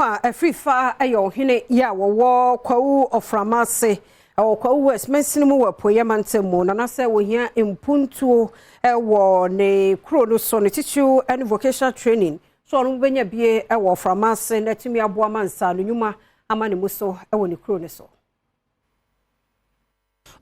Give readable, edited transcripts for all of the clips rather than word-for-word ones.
A Afrifa yɛ ɔhene yi a wɔwɔ Kwawu Ɔframa ase wɔ Kwawu West mansini mu wɔ Apueeɛ mantam mu na na sɛ wɔhia mpuntuo wɔ ne kuro no so ne titiriw ne vocational training so ɔno bɛnya bie wɔ Ɔframa ase na atumi aboa ma nsaano nnwuma ama ne mu so wɔ ne kuro no so.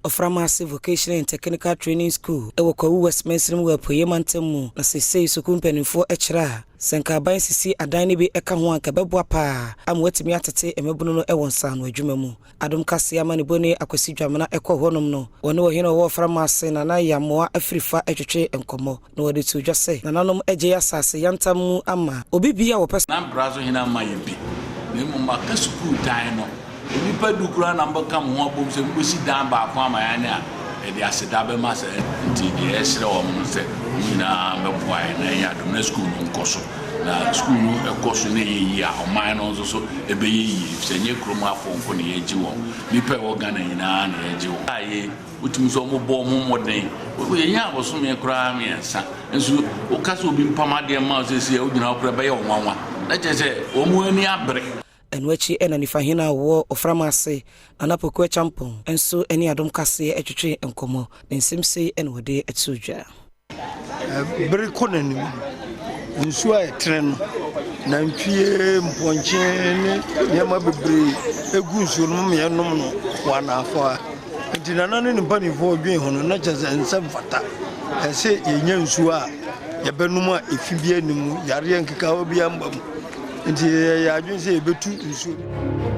Ɔframase Vocational and Technical Training School wɔ Kwawu West mansini mu wɔ Apueeɛ Mantam mu, na seesei sukuu mpanimfoɔ kyerɛ a, sɛ nka aban sisi adan no bi ka ho a anka ɛbɛboa pa ara ama wɔatumi atete mmabunu no wɔ nsaano adwuma mu. Adom Kaseɛ amanebɔni Akwasi Dwamena kɔɔ hɔnom no, wɔne ɔhene a ɔwɔ Ɔframase, Nana Yamoah Afirifa twetwee nkɔmmɔ, na wɔde too dwa sɛ nananom agye asase yantam mu ama obi biara a wɔpɛ Na mpra so hene amma yɛn bi, na mmom aka sukuu dan no. Nnipa du koraa na mobɛka mo ho abom sɛ mobɛsi dan baako ama yɛn a, yɛde aseda bɛma saa nti deɛ yɛsrɛ wɔn no sɛ wɔn nyinaa mmɛboa yɛn na yɛnyɛ adom na sukuu no nkɔ so. Na sukuu no kɔ so na ɛyɛ yie a, ɔman no nso so ɛbɛyɛ yie efisɛ ɛnyɛ kurom afoɔ nko na yɛgye wɔn, nnipa a ɛwɔ Ghana nyinaa na yɛgye wɔn. A yei wotumi sɛ wɔbɔ wɔn ho mmɔden, yɛnya abosome koraa mmiɛnsa nso woka sɛ obi mpam adeɛ mma wo seesei a wogyina hɔ koraa ɛbɛyɛ wo nwanwa na kyerɛ sɛ wɔn ani abere. Ɛno akyi na Nifa hene a ɔwɔ Ɔfram ase, Nana Poku Acheampong nso ne Adom Kaseɛ twetwee nkɔmmɔ, na nsɛm sei na ɔde too dwa. Bere kɔ n'anim no, nsuo a ɛtene no, nantwie, mpɔnkye ne nneɛma bebree gu nsuo no mu ma yɛnom no wɔ anaafoɔ ha. Nti Nana ne ne mpanimfoɔ dwen ho no, na kyerɛ sɛ nsɛ mfata. Ɛsɛ yɛnya nsuo a yɛbɛnom a efi biara nni mu, yareɛ nkekawa biara mma mu. Nti yɛyɛ adwene sɛ yɛbɛtu nsuo no.